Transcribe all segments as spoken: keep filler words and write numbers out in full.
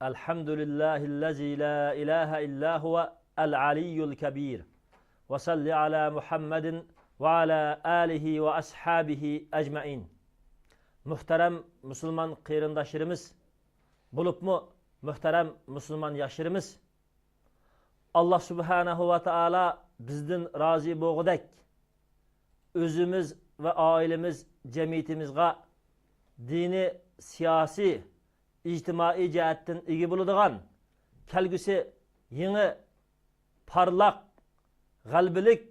الحمد لله الذي لا إله إلا هو العلي الكبير. وصل على محمد وعلى آله وأصحابه أجمعين. مۆھتەرەم مۇسۇلمان قېرىنداشلىرىمىز، بولۇپمۇ مۆھتەرەم مۇسۇلمان ياشلىرىمىز، ئاللا سۇبھانەھۇ ۋە تائالا بىزدىن رازى بولغۇدەك، ئۆزىمىز ۋە ئائىلىمىز، جەمئىيىتىمىزغا دىنىي، سىياسىي، ئىجتىمائىي جەھەتتىن ئىگە بولىدىغان، كەلگۈسى يېڭى، پارلاق، غەلىبىلىك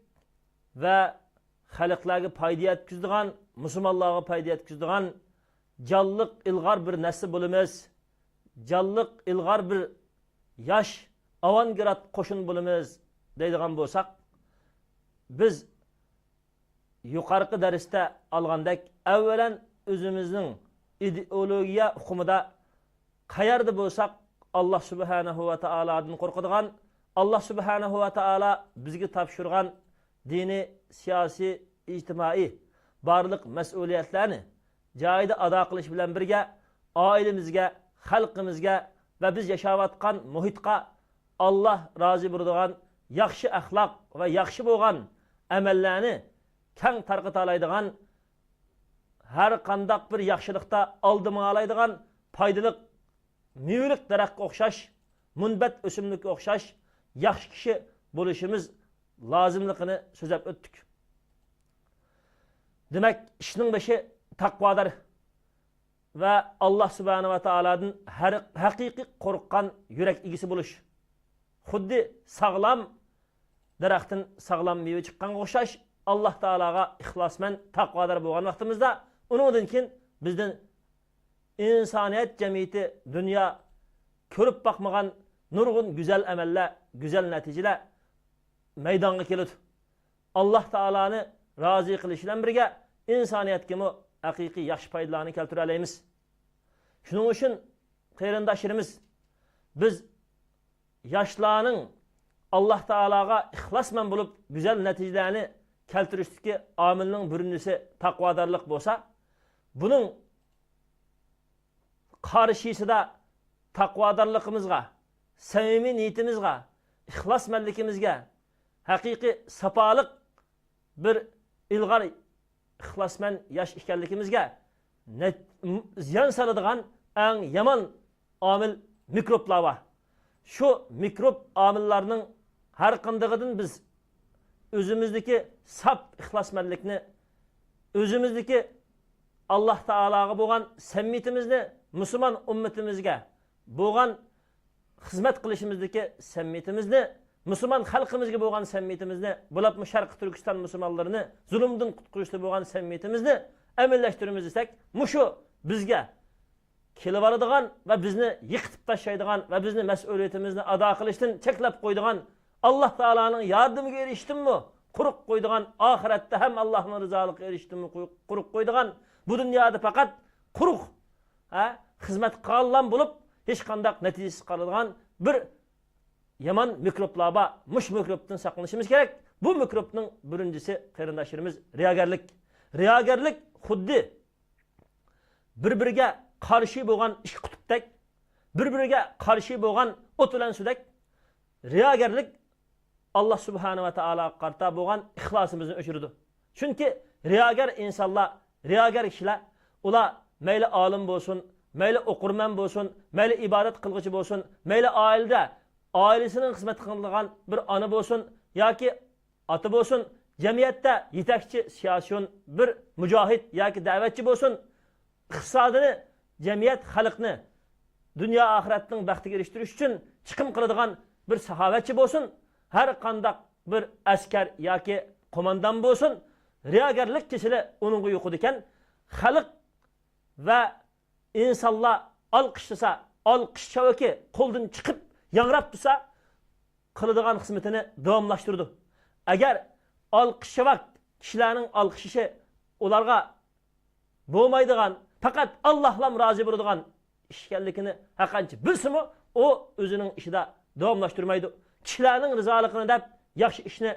ۋە خەلقلەرگە پايدا يەتكۈزىدىغان، مۇسۇلمانلارغا پايدا يەتكۈزىدىغان جانلىق ئىلغار بىر نەسىل بولىمىز، جانلىق ئىلغار بىر ياش ئاۋانگراد قوشۇن بولىمىز دەيدىغان بولساق، بىز يۇقىرىقى دەرستە ئالغاندەك، ئەۋۋەلەن ئۆزىمىزنىڭ ئىدېئولوگىيە ئۇقۇمىدا قەيەردە بولساق، ئاللا سۇبھانەھۇ ۋە تائالادىن قورقىدىغان، ئاللا سۇبھانەھۇ ۋە تائالا بىزگە تاپشۇرغان دىنىي، سىياسىي، ئىجتىمائىي بارلىق مەسئۇلىيەتلەرنى جايىدا ئادا قىلىش بىلەن بىرگە، ئائىلىمىزگە، خەلقىمىزگە ۋە بىز ياشاۋاتقان مۇھىتقا ئاللا رازى بولىدىغان ياخشى ئەخلاق ۋە ياخشى بولغان ئەمەللەرنى كەڭ تارقىتالايدىغان، ھەر قانداق بىر ياخشىلىقتا ئالدى ماڭالايدىغان پايدىلىق مېۋىلىك دەرەخكە ئوخشاش، مۇنبەت ئۆسۈملۈككە ئوخشاش ياخشى كىشى بولۇشىمىز لازىملىقىنى سۆزلەپ ئۆتتۇق. دېمەك، ئىشنىڭ بېشى تەقۋادار ۋە ئاللا سۇبھانەھۇ ۋە تائالادىن ھەر، ھەقىقىي قورققان يۈرەك ئىگىسى بولۇش. خۇددى ساغلام دەرەختىن ساغلام مېۋە چىققانغا ئوخشاش، ئاللا تائالاغا ئىخلاسمەن، تەقۋادار بولغان ۋاقتىمىزدا، ئۇنىڭدىن كېيىن بىزدىن ئىنسانىيەت جەمئىيىتى، دۇنيا كۆرۈپ باقمىغان نۇرغۇن گۈزەل ئەمەللەر، گۈزەل نەتىجىلەر مەيدانغا كېلىدۇ. ئاللا تائالانى رازى قىلىش بىلەن بىرگە، ئىنسانىيەتكىمۇ ھەقىقىي ياخشى پايدىلارنى كەلتۈرەلەيمىز. شۇنىڭ ئۈچۈن، قېرىنداشلىرىمىز، بىز ياشلارنىڭ ئاللا تائالاغا ئىخلاسمەن بولۇپ، گۈزەل نەتىجىلەرنى كەلتۈرۈشتىكى ئامىلنىڭ بىرىنچىسى تەقۋادارلىق بولسا، بۇنىڭ قارشىسىدا تەقۋادارلىقىمىزغا، سەمىمىي نىيىتىمىزغا، ئىخلاسمەنلىكىمىزگە، ھەقىقىي ساپالىق بىر ئىلغار ئىخلاسمەن ياش ئىكەنلىكىمىزگە نەت-، زىيان سالىدىغان ئەڭ يامان ئامىل مىكروبلار بار. شۇ مىكروب ئامىللارنىڭ ھەر قاندىقىدىن بىز ئۆزىمىزدىكى ساپ ئىخلاسمەنلىكنى، ئۆزىمىزدىكى ئاللا تائالاغا بولغان سەمىمىيىتىمىزنى، مۇسۇلمان ئۈممىتىمىزگە بولغان خىزمەت قىلىشىمىزدىكى سەمىمىيىتىمىزنى، مۇسۇلمان خەلقىمىزگە بولغان سەمىمىيىتىمىزنى، بولۇپمۇ شەرقىي تۈركىستان مۇسۇلمانلىرىنى زۇلۇمدىن قۇتقۇزۇشتا بولغان سەمىمىيىتىمىزنى ئەمەلىيلەشتۈرىمىز دېسەك، مۇشۇ بىزگە كېلىۋالىدىغان ۋە بىزنى يىقىتىپ تاشلايدىغان ۋە بىزنى مەسئۇلىيىتىمىزنى ئادا قىلىشتىن چەكلەپ قويىدىغان، ئاللا تائالانىڭ ياردىمىگە ئېرىشتىنمۇ قۇرۇق قويىدىغان، ئاخىرەتتە ھەم ئاللانىڭ رىزالىقىغا ئېرىشتىنمۇ قۇرۇق قويىدىغان، بۇ دۇنيادا پەقەت قۇرۇق، ھە، خىزمەت قىلغانلا بولۇپ، ھېچقانداق نەتىجىسىز قالىدىغان بىر يامان مىكروبلار بار. مۇشۇ مىكروبتىن ساقلىنىشىمىز كېرەك. بۇ مىكروبنىڭ بىرىنچىسى، قېرىنداشلىرىمىز، رىياگەرلىك. رىياگەرلىك خۇددى بىر-بىرىگە قارشى بولغان ئىككى قۇتۇپتەك، بىر-بىرىگە قارشى بولغان ئوت بىلەن سۇدەك. رىياگەرلىك ئاللا سۇبھانەھۇ ۋە تائالاغا قارىتا بولغان ئىخلاسىمىزنى ئۆچۈرىدۇ. چۈنكى رىياگەر ئىنسانلار، رىياگەر كىشىلەر، ئۇلار مەيلى ئالىم بولسۇن، مەيلى ئوقۇرمەن بولسۇن، مەيلى ئىبادەت قىلغۇچى بولسۇن، مەيلى ئائىلىدە ئائىلىسىنىڭ خىزمەت قىلىدىغان بىر ئانا بولسۇن ياكى ئاتا بولسۇن، جەمئىيەتتە يېتەكچى سىياسىيون، بىر مۇجاھىد ياكى دەۋەتچى بولسۇن، ئىقتىسادىنى، جەمئىيەت، خەلقنى دۇنيا ئاخىرەتنىڭ بەختىگە ئېرىشتۈرۈش ئۈچۈن چىقىم قىلىدىغان بىر ساخاۋەتچى بولسۇن، ھەر قانداق بىر ئەسكەر ياكى قوماندان بولسۇن، رىياگەرلىك كېسىلى ئۇنىڭغا يۇقىدىكەن. خەلق ۋە ئىنسانلار ئالقىشلىسا، ئالقىش چاۋىكى قولدىن چىقىپ ياڭراپ تۇرسا، قىلىدىغان خىزمىتىنى داۋاملاشتۇرىدۇ. ئەگەر ئالقىش چاۋاك، كىشىلەرنىڭ ئالقىشلىشى ئۇلارغا بولمايدىغان، پەقەت ئاللاھلام رازى بولىدىغان ئىش ئىكەنلىكىنى ھەرقانچە بىلسىمۇ، ئۇ ئۆزىنىڭ ئىشىدا داۋاملاشتۇرمايدۇ. كىشىلەرنىڭ رىزالىقىنى دەپ ياخشى ئىشنى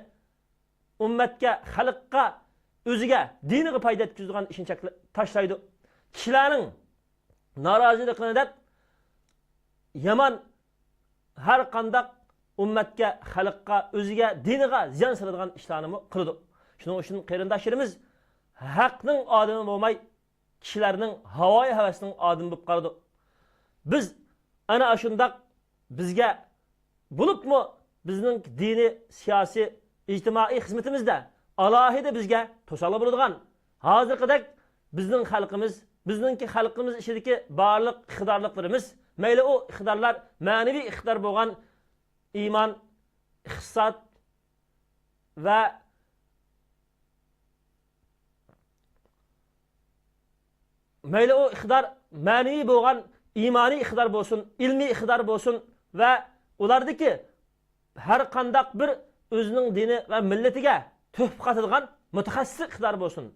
ئۈممەتكە، خەلققە، ئۆزىگە، دىنىغا پايدا يەتكۈزىدىغان ئىشنى چەكلە-، تاشلايدۇ. كىشىلەرنىڭ نارازىلىقىنى دەپ يامان، ھەر قانداق ئۈممەتكە، خەلققە، ئۆزىگە، دىنىغا زىيان سالىدىغان ئىشلارنىمۇ قىلىدۇ. شۇنىڭ ئۈچۈن قېرىنداشلىرىمىز ھەقنىڭ ئادىمى بولماي، كىشىلەرنىڭ ھاۋايى ھەۋەسنىڭ ئادىمى بولۇپ قالىدۇ. بىز ئەنە ئاشۇنداق بىزگە، بولۇپمۇ بىزنىڭ دىنىي، سىياسىي، ئىجتىمائىي خىزمىتىمىزدە ئالاھىدە بىزگە توسالغۇ بولىدىغان، ھازىرقىدەك بىزنىڭ خەلقىمىز، بىزنىڭكى خەلقىمىز ئىچىدىكى بارلىق ئىقتىدارلىقلىرىمىز، مەيلى ئۇ ئىقتىدارلار مەنىۋى ئىقتىدار بولغان ئىمان، ئىقتىساد ۋە مەيلى ئۇ ئىقتىدار مەنىۋى بولغان ئىمانىي ئىقتىدار بولسۇن، ئىلمىي ئىقتىدار بولسۇن ۋە ئۇلاردىكى ھەر قانداق بىر ئۆزىنىڭ دىنى ۋە مىللىتىگە تۆھپە قاتىدىغان مۇتەخەسسىس ئىقتىدار بولسۇن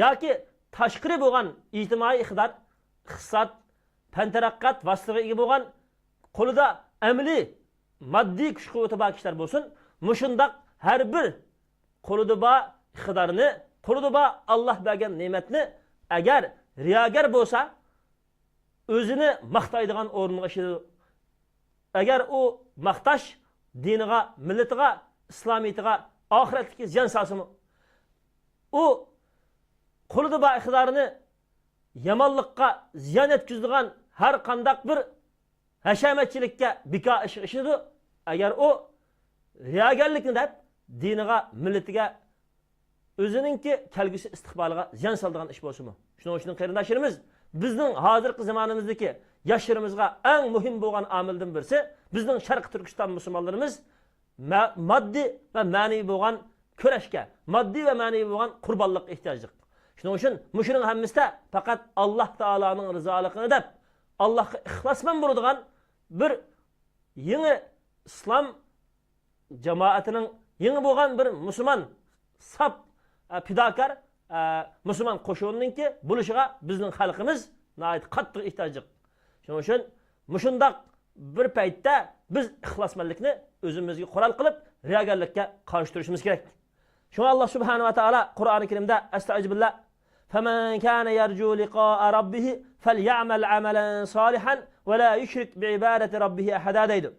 ياكى تاشقىرى بولغان ئىجتىمائىي ئىقتىدار، ئىقتىساد، پەن تەرەققىيات ۋاسىتىلىرىغا ئىگە بولغان، قولىدا ئەمەلىي ماددىي كۈچ قۇۋۋىتى بار كىشىلەر بولسۇن، مۇشۇنداق ھەر بىر قولىدا بار ئىقتىدارنى، قولىدا بار ئاللاھ بەرگەن نېمەتنى ئەگەر رىياگەر بولسا، ئۆزىنى ماختايدىغان ئورۇنغا ئىشلىتىدۇ. ئەگەر ئۇ ماختاش دىنىغا، مىللىتىغا، ئىسلامىيىتىغا، ئاخىرەتلىككە زىيان سالسىمۇ، ئۇ قولىدا بار ئىقتىدارىنى يامانلىققا زىيان يەتكۈزىدىغان ھەر قانداق بىر ھەشەمەتچىلىككە، بىكار ئىشقا ئىشلىتىدۇ. ئەگەر ئۇ رىياگەرلىكنى دەپ دىنىغا، مىللىتىگە، ئۆزىنىڭكى كەلگۈسى ئىستىقبالىغا زىيان سالىدىغان ئىش بولسىمۇ. شۇنىڭ ئۈچۈن قېرىنداشلىرىمىز، بىزنىڭ ھازىرقى زامانىمىزدىكى ياشلىرىمىزغا ئەڭ مۇھىم بولغان ئامىلدىن بىرسى، بىزنىڭ شەرقىي تۈركىستان مۇسۇلمانلىرىمىز مە-، ماددىي ۋە مەنىۋى بولغان كۈرەشكە، ماددىي ۋە مەنىۋى بولغان قۇربانلىققا ئېھتىياجلىق. شۇنىڭ ئۈچۈن مۇشۇنىڭ ھەممىسىدە پەقەت ئاللاھ تائالانىڭ رىزالىقىنى دەپ، ئاللاھقا ئىخلاسمەن بولىدىغان بىر يېڭى ئىسلام جامائىتىنىڭ، يېڭى بولغان بىر مۇسۇلمان، ساپ، ئە، پىداكار، ئە، مۇسۇلمان قوشۇنىنىڭكى بولۇشىغا بىزنىڭ خەلقىمىز ناھايىتى قاتتىق ئېھتىياجلىق. شۇنىڭ ئۈچۈن مۇشۇنداق بىر پەيتتە بىز ئىخلاسمەنلىكنى ئۆزىمىزگە قورال قىلىپ، رىياگەرلىككە قارشى تۇرۇشىمىز كېرەك. شۇڭا ئاللاھ سۇبھانەھۇ ۋە تائالا قۇرئانى كەرىمدە، ئەستەئىزۇبىللاھ، فَمَنْ كَانَ يَرْجُو لِقَاءَ رَبِّهِ فَلْيَعْمَلْ عَمَلًا صَالِحًا وَلَا يُشْرِكْ بِعِبَادَةِ رَبِّهِ أَحَدًا دەيدۇ.